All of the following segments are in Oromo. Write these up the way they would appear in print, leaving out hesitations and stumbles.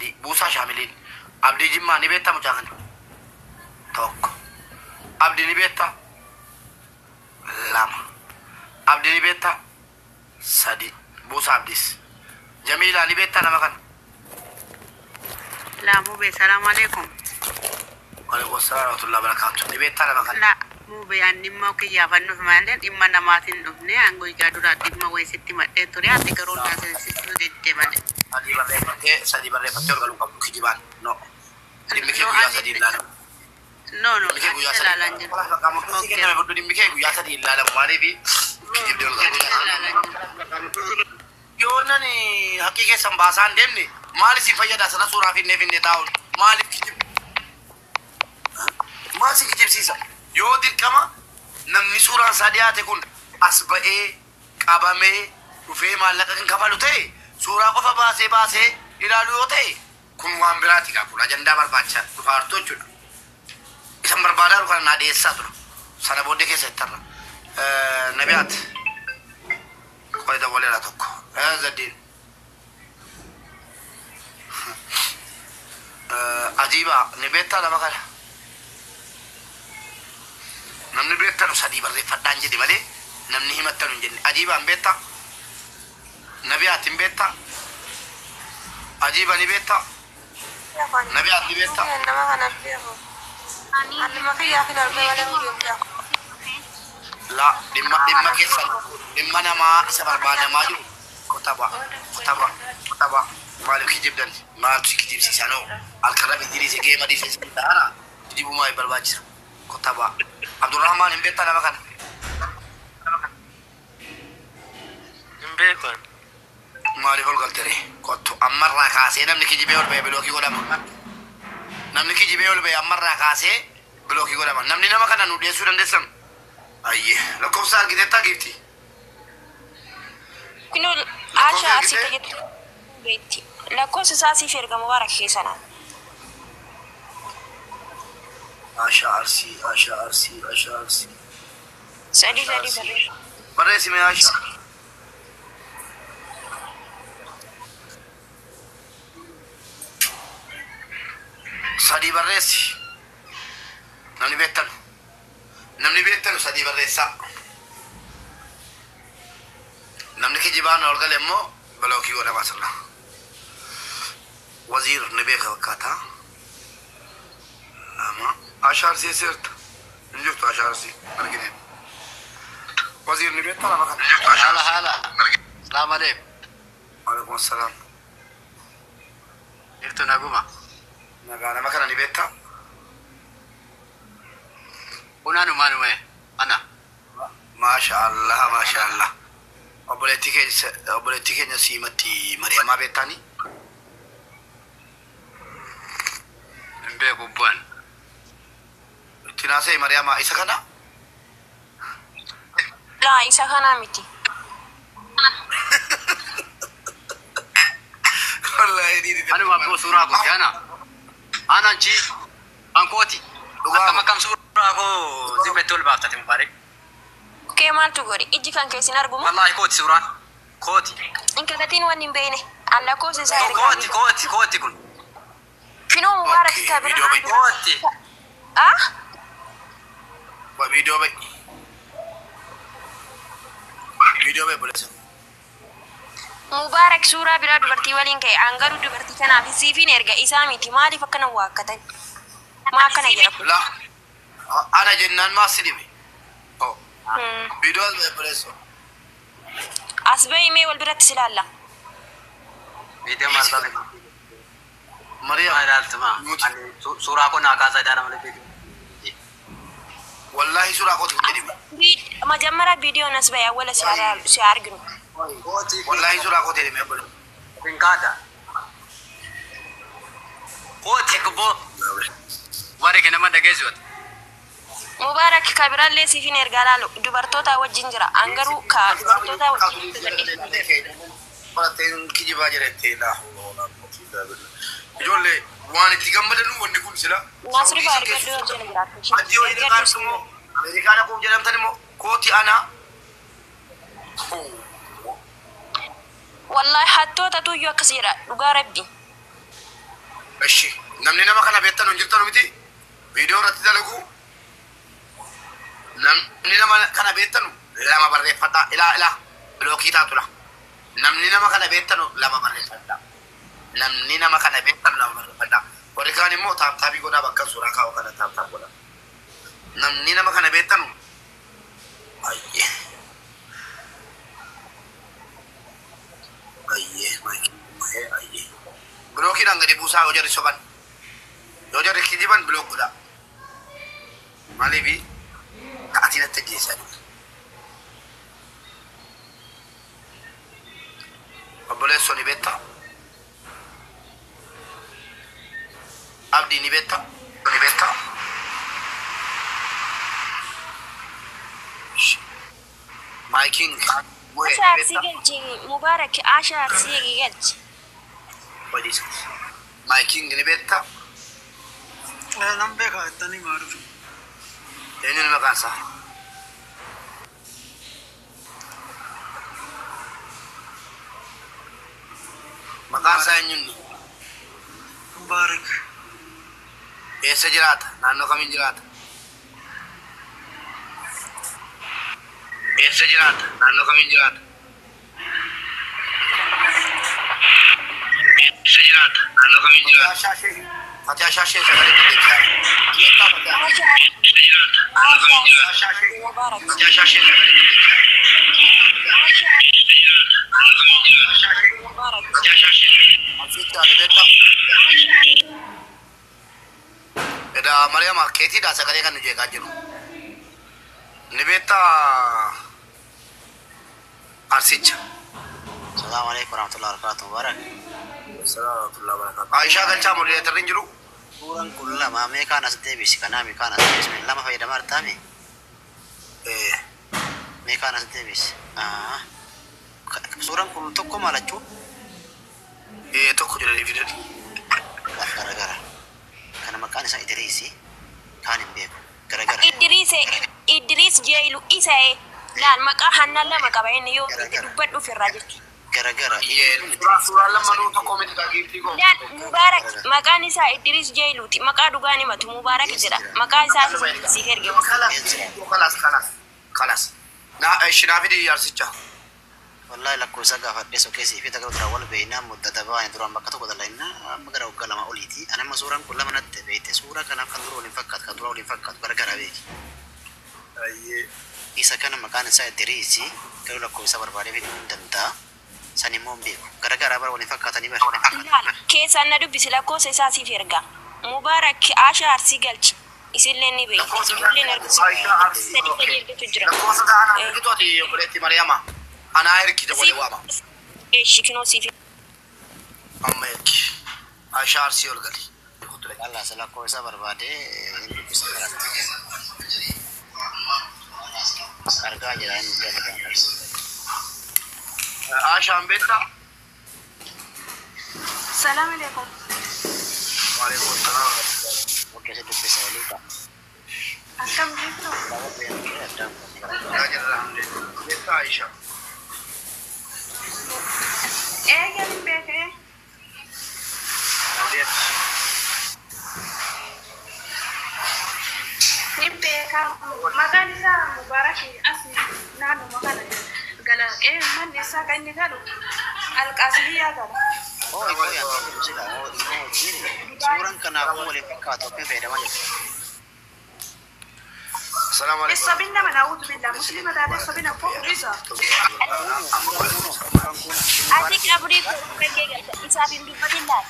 Sadii buusaa Shaamiliin. Abdii Jimmaa ni beektaa mucaa kana? Tokko. Abdii ni beektaa? Lama. Abdii ni beektaa? Sadii. Buusaa Abdiis. Jamiilaa ni beektaa nama kana? Laa mube salaam alaikum. Waalaikum salaam warahmatullahi wabarakatuh. Ni beektaa nama kana? Laa mube an dhimma kiyyaafannuuf malee dhimma namaatiin dhufne an guyyaa duraa dhimma wayii sitti madhee ture ati garuu naa seensisuu didde malee. Sadii barreeffattee, sadii barreeffattee ol galuu qabdu kijibaan. No. Dhimmi kee No guyyaa ani sadii ilaalamu. no no Dhimmi kee ani guyyaa sadii ilaalaan ilaalamu. jiru. Kalaas bakka murteessii Okay. kenname booddee dhimmi kee guyyaa sadii ilaalamu. Maaliif kijibdee ol Ani galuu? ilaalaan jiru. Yoo nani haqqii keessan baasaa hin deemne maal isin fayyada sana suuraa finnee finnee taa'uun maaliif kijib maal si kijibsiisa? Yoo dirqama namni suuraan isaa dhiyaate kun as ba'ee qabamee dhufee maallaqa kan kafalu ta'e suuraa qofa baasee baasee ilaalu yoo ta'e kun waan biraati kaa kun ajandaa barbaacha dhufaartu jechuudha. Isan barbaadaa jiru kana naa dhiyeessaa tura. Sana booddee keessa itti har'a. Nabiyaat qola dawwaleera tokko. Zaddiin. Ajiiba ni beektaa nama kana? Namni beektanu sadii barreeffadhaan jedhe malee namni himattanu hin jenne. Ajiiba hin beektaa? Nabiyaat hin beektaa? Ajiiba ni beektaa? Nabiyaat ni beektaa? Nama kana beeku. Ani Anuma kiyyaaf hin argee malee hin beeku. La dhimma dhimma keessan dhimma namaa isa barbaadamaa jiru kotaba kotaba kotaba maaliif kijibdan maaltu si kijibsiisa noo halkan rabbi diriise geema dhiise sin ta'ana kijibuu maaliif barbaachisa kotaba Abdurrahmaan hin beektaa nama kana? Hin beeku ani. Maaliif ol galtere kottu ammarraa kaasee namni kijibee ol ba'e bilookii godhama namni kijibee ol ba'e ammarraa kaasee bilookii godhama namni nama kana nu dhiyeessuu dandeessan ayyee lakkoofsa argiteettaa giifti Kunoo lakkoofsa Ashaa Arsii argitee tajaajilu beekti. Lakkoofsa isaa siif erga Mubaarak keessanaa. Ashaa Arsii, Ashaa Arsii, Ashaa Arsii, Sadii Ashaa sadii Arsii. barreessa. Barreessi mee Ashaa. Sadii barreessi. Namni beektanu. Namni beektanu sadii barreessaa. Namni kijibaan ol gale immoo bilookii godhama asirra. Waziir ni beeka fakkaata. Lama. Ashaa Arsii seerta. Hin jirtu Ashaa Arsii. Argine. Waziir ni beektaa nama kana. Haala haala. Salaam alaikum. Waalaikum assalaam. Jirtu naguma. Nagaa nama kana ni beektaa? Kun anumaa ana. Maasha Allah, maasha Allah. Obboleettii keenya obboleettii keenya siimatti Mariyamaa beektaanii? Hin beeku bu'an. Itti naasa'e Mariyamaa isa kana? Laa isa kanaa miti. Wallaahi dhiirri Anuma abboo suuraa kooti ana. Anaan chi an kooti. Akkam Dhugaama. akkam suuraa koo zimmetti ol baaftate Mubaarak. Kee maaltu godhe? Ijji kan keessin arguma? Wallaahi kooti suuraan. Kooti. Hin kakatiin waan hin beekne. An lakkoofsa isaa ergaa Kooti miti. kooti kooti kun. Finoo Mubaarak Okay, ka bira viidiyoo an ba'i. Kooti. Ah? Viidiyoo ba'i. Viidiyoo ba'i obboleessa. Mubaarak suuraa biraa dubartii waliin ka'e. An garuu dubartii kanaaf siifin erga isaa miti. Maaliif akkana waakkatan? Maa akkana jedha kun? La ana jennaan maas si dhibe. Oh, Hmm. viidiyoo as ba'i obboleessa. As bahi mee wal biratti si ilaalla. Viidiyoo maal taate? Mariyaam. Maal ilaaltuma? Nuti Ani suuraa koo naa kaasaa idaara malee viidiyoo. wallaahi suuraa kooti kun jedhime. Majammara viidiyoon as bahi awwala si arginu. Kooti Wallaahi suuraa kooti jedhime obboleessa. hin kaata. Kooti gubboo. Mubaarak nama dhageessu. Mubaarak ka biraallee siifin ergaa laalu dubartoota wajjin jira. An garuu ka dubartoota wajjin gadhiifame. Barateen kijibaa jedhette laa ijoollee waan itti gammadanu wanni kun sila Nasri Saawudii baa san ergaduu keessu wajjin jiraatu. addii wayii Ergaduu dhaqaartu immoo Ameerikaa dhaquuf jedhamtan immoo kooti ana Wallaahi hattoota tuyyuu akkas jedha dhugaa rabbi. Ishi namni nama kana beektan hin jirtan miti viidiyoo irratti dalagu namni nama kana beektan lama barreeffadhaa ilaa ilaa bilookii taatula namni nama kana beektan lama barreeffadhaa namni nama kana beektan lama barreeffadhaa warri kaan immoo taaptaabii godhaa bakka suuraa kaa'u kana taaptaap godhaa namni nama kana beektan ayyee ayyee ayyee bilookiidhaan gadi buusaa yoo jarri soban yoo jarri kijiban bilook godhaa maaliifi ta'atiin natti ajjeesaa jiru. Obboleessoo ni beektaa? Abdii ni beektaa? Ni beektaa? Maayikiin Asha Arsii galchi Mubaarak Asha Arsii galchi. Maayikiin ni beektaa? Nan beekaa jettanii maa dhufe. Eenyuun maqaan isaa? Maqaan isaa eenyuun? Mubaarak. Eessa jiraata? Naannoo kamiin jiraata? Eessa jiraata? Naannoo kamiin jiraata? Eessa jiraata? Naannoo kamiin jiraata? Fatihaa Shaashee sagalee deddeebisaa. Asha Eessa jiraata? Naannoo kamiin jiraata? Mubaarak. Fatihaa Shaashee sagalee deddeebisaa. Asha Eessa jiraata? Naannoo kamiin jiraata? Mubaarak. Fatihaa Shaashee. Asitti ani beektaa? Edaa Mariyaama keetiidhaa sagalee kan nu jeeqaa jiru. Ni beektaa Arsicha. Salaamu alaikum warahmatullahi wabarakatuh. Mubarak. Aishaa galchaa moodileetarri hin jiru. Suuraan kun lama mee kaan as deebisi kanaa mee kaan as deebisi lama fayyadamaa jirtaami mee kaan as deebisi. Suuraan kun tokko maal jechuu? Tokko jedhanii fidan. Garagara. Kana maqaan isaa Idriisi kaan hin beeku. Garagara. Idriis Idriis Jeelu isa laal maqaa hannaan lama qaba inni yoo dubbadhu ofirraa jechuudha. Garagara. Suuraan lammanuu tokko miti giiftii koo. Laal Mubaarak maqaan isaa Idriis Jeeluuti maqaa dhugaan himatu Mubaarak jedha maqaa isaa si erge. Kalas kalas kalas. Na ishi naa fidi Arsicha. Wallahi lakkoofsa gaafadhee sokeesii fi takka duraan wal beeynaa mudda dabaa duraan bakka tokko dalagnaa amma gara waggaa lama oliiti. Ani amma suuraan kun lama natti beekte suuraa kanaaf kan dura waliin fakkaatu kan dura waliin fakkaatu garagara beeki. Isa kana maqaan isaa Idriisi garuu lakkoofsa barbaadee fiduu hin danda'a. San immoo hin beeku. Garagaraa bara waliin fakkaatanii bara. Laal keessaan na dubbisi lakkoofsa isaa siif erga. Mubaarak Asha Arsii galchi isillee ni beekti ijoolleen ergu Aishaa Arsii. sadi sadi ergatu jira. Lakkoofsa isaa anaa ergitu ati obboleetti Mariyaama. Anaa ergi dabalee waama. Eeshi kinoo siif Amma ergi. Aishaa Arsii ol gali. Allah lakkoofsa barbaadee hin dubbisa gara. Argaa jira inni gara. Aishaan beektaa? Salaam alaikum. Waalaikum salaam. Okkee si dubbisa walii ta'a. Akkam jirtu? Yaa jirra alhamdulillah. Beektaa Aishaa? Eeyyam hin beekee. Hin beekaa. Maqaan isaa Mubaarak as naannuma kana gala. Ee manni isaa kan inni galu Alqaasiyyaa gala. Oo ikoo yaa sila oo ikoo jiri. Suuraan kanaafuu waliin fakkaatu okkee fayyadamaa jirti. Assalamu alaikum. Sobinna mana auzu billah muslima taate sobina kufrisa. Ati qabrii kee galta isaaf hin dubbatin laal.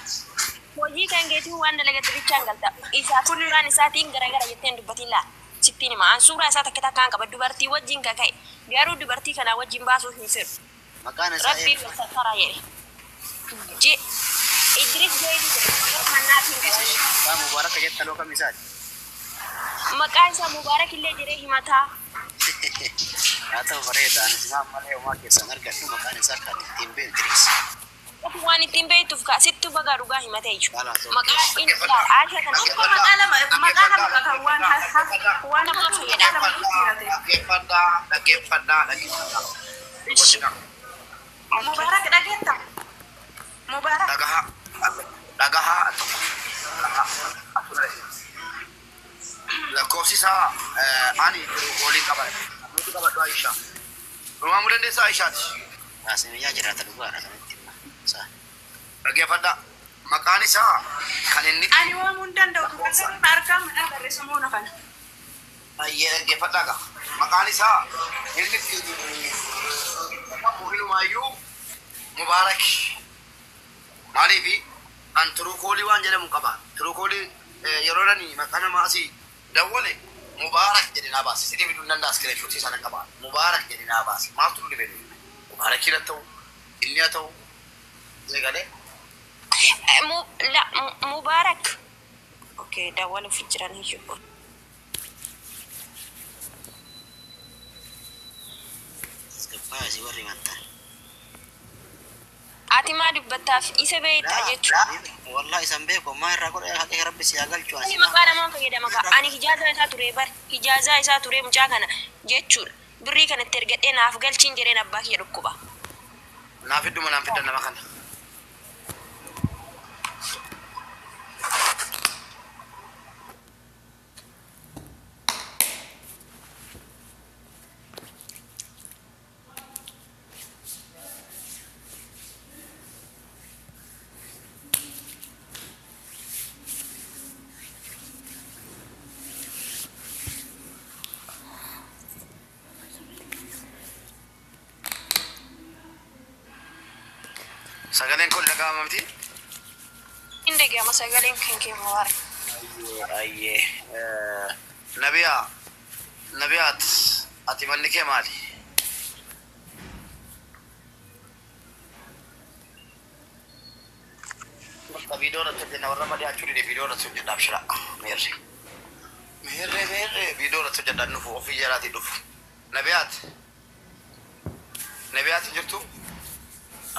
Hojii kan keetii waan dalagatti bichaan galta. Isaaf suuraan isaatiin garagara jettee hin dubbatin laal. Sittiin hima. An suuraa isaa takka takkaan qaba. Dubartii wajjin kaka'e. Garuu dubartii kanaa wajjin baasuu hin fedhu. Maqaan isaa Rabbiin wal sattara jedhe. Idris Jeeluu jedhama. Maqaa hannaatiin qaba. Maqaa Mubaarak jettan oo kam isaati? Maqaa isaa Mubaarak illee jedhee himataa. Haa ta'u bareeda ani simaa malee homaa keessan argadhu maqaan isaa kan ittiin beeku Idriis. Waan ittiin beektuuf sittu bagaa dhugaa himatee jiru. Kalas Maqaa inni laal Aisha kana Tokko maqaa lama maqaa lama kan waan waan nama maqaa fayyada. lama jijjiirate. Dhaggeeffadhaa dhaggeeffadhaa dhaggeeffadhaa. Mubaarak dhageetta? Mubaarak Dhagahaa dhagahaa. Lakkoofsi isaa ani waliin qaba. Nuti qabadhu Aishaa. Waamuu dandeessaa Aishaati. Qaasimiyyaa jiraata dhugaadha sanatti hima. Isaa. Dhaggeeffadhaa. Maqaan isaa kan inni Ani waamuu hin danda'u. Kan harkaa mana barreeffamoota kana. Ayyee dhaggeeffadhaa gaa. Maqaan isaa inni ittiin Hinumaayyuu Mubaarak. Maaliifi an Tiruukoolii waan jedhamu qaba. Tiruukoolii yeroo dhani maqaa namaa asii dawwale Mubaarak jedhe naa baase. Sidii fiduu hin danda'a iskiriipshuutii sana qaba. Mubaarak jedhe naa baase. Maaltu nu dhibe? Mubaarakii haa ta'u, inni haa ta'u. Galee. La Mubaarak. Okay, dawwaluuf jiran iyyuu. Tasgabbaa isii warri mantan. Ati maa dubbattaaf isa beektaa jechuudha. Wallahi isan beeku ammaa irraa godhe haqee rabbi si haa galchu Ani maqaa namaan fayyadama kaa. Ani hijaazaa isaa ture bar hijaazaa isaa ture mucaa kana jechuudha. Birrii kanatti ergadhee naaf galchiin jedheen abbaa kiyya dhukkuba. Naaf idduma naan fiddan nama kana. Sagaleen kun dhaga'ama miti? Hin dhaga'ama sagaleen kan kee Mubaarak. Ayyee. Nabiyaa. Nabiyaat ati manni kee maali? Bakka viidiyoo irratti hojjenna warra madiyaachuu dide viidiyoo irratti hojjedhaaf shira. Meerre. Meerre meerre viidiyoo irratti hojjedhaan dhufu ofii jalaatii dhufu. Nabiyaat. Nabiyaat hin jirtu?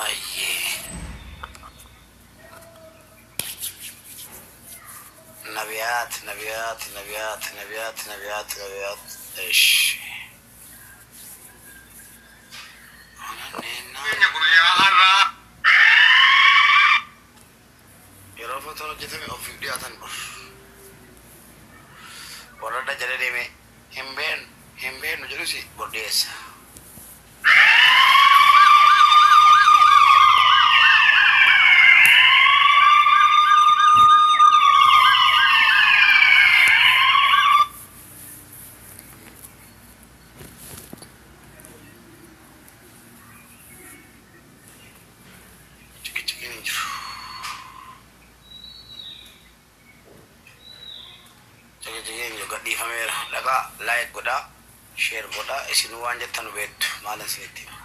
Ayyee. Nabiyaat Nabiyaat Nabiyaat Nabiyaat Nabiyaat Nabiyaat. Ish. Yeroo footoon hojjetame ofiif dhiyaatan dur. Warra jala deeme hin beenu hin beenu jedhus bor dhiyeessa. Chikichikiin hin jiru. Chikichikiin hin jiru gadhiifameera. Dhaqaa like godhaa share godhaa isinuu waan jettan beektu maal isinitti hima.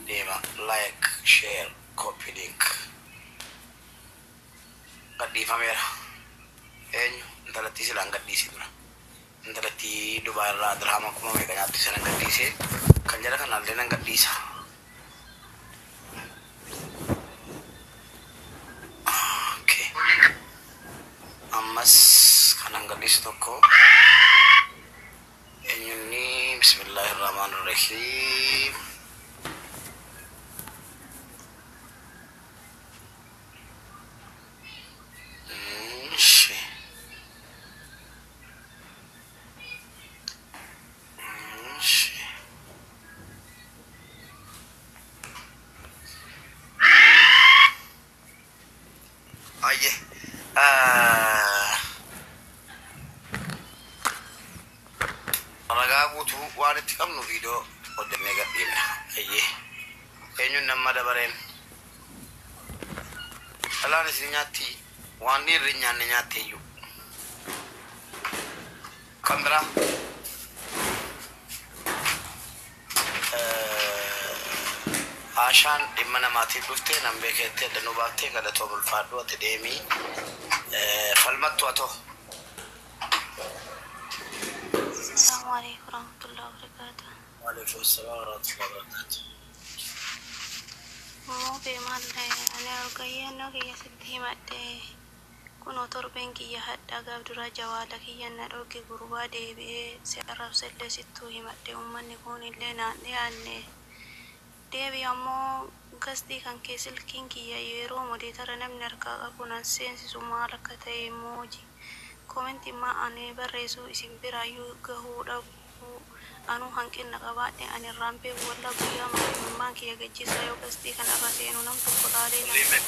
Deema like share copy link gadhiifameera. Eenyu intalattii silaan gadhiise dura. Intalattii Dubaay irraa dirhama kuma meeqa nyaattu sana gadhiise kan jala kanallee nan gadhiisa. Okay. Ammas kanan gadhiisu tokko eenyunni bismillahirrahmanirrahiim. Ishi. Ishi. Ayyee. Ragaa guutuu waan itti qabnu viidiyoo hojjennee gadhiifna. Ayyee. Eenyuun nama dabareen? Dhalaan isin nyaatti waan dhiirri hin nyaanne nyaatte iyyuu. Kan biraa. Ashaan dhimma namaatiif dhuftee nan beekettee adda baaftee galatoo bulfaadhu ati deemii falmattu haa ta'u. السلام عليكم ورحمة الله وبركاته. Waalaikum salaam warahmatullahi wabarakatuh. Muubee maallee ani argayyannoo kiyya sitti himadhe kunoo torbeen kiyya hadhaa gaaf dura jawaala kiyya na dhooge gurbaa deebi'ee si arrabsellee sittuu himadhe uummanni kun illee naan dhiyaanne Deebi ammoo gastii kan kee silkiin kiyya yeroo modeetara namni harkaa qabu nan seensisu maal akka ta'e mooji. Koomenti maa ani barreessu isin biraayyuu gahuu dhabu anuu hanqina qabaadhe ani irraan beeku wallaa guyyaa maalummaan kiyya gajjisaa yoo gastii kanarra seenu nam tokko laalee na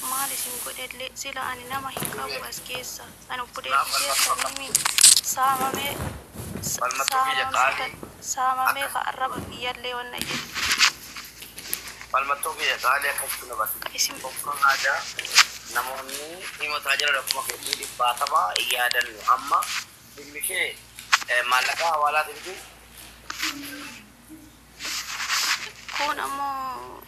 maal isin godhellee sila ani nama hin qabu as keessa ani obboleessi keessanii saamamee saamamee ka arraba kiyyallee wanna jedhu. Falmattuu kiyya qaalii akkasitti nu barsiisa. Tokkoon aadaa namoonni himataa jiran akkuma keetii dhibbaatama yaadannu amma dhimmi kee maallaqa hawaalaatiin fi Kun ammoo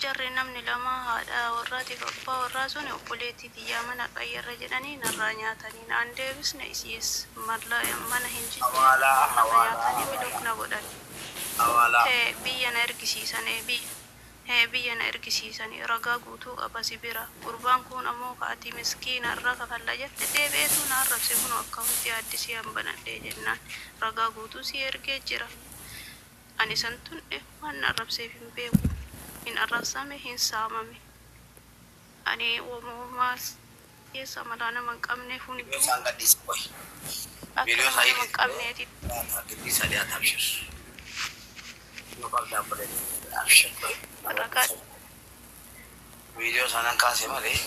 jarri namni lama haadha warraatiif abbaa warraa sun obboleettii tiyyaa mana qayyarra jedhanii narraa nyaatanii naan deebisne isiis mana hin jijjiirre narraa nyaatanii bilook na godhan. Biyya na ergisiisanii biyya na ergisiisanii ragaa guutuu qaba si bira gurbaan kun ammoo kaati miskiina irra kafalla jette deebi'eetu na arrabse kun akkamitti addisii hanbanadhee jennaan ragaa guutuu si ergee jira. Ani san tunne waan na arrabseef hin beeku. Hin arrabsame hin saamame. Ani uumamaa keessa malaa nama hin qabne hunduu akka nama hin qabneeti. Ragaa Viidiyoo sanaan kaase malee.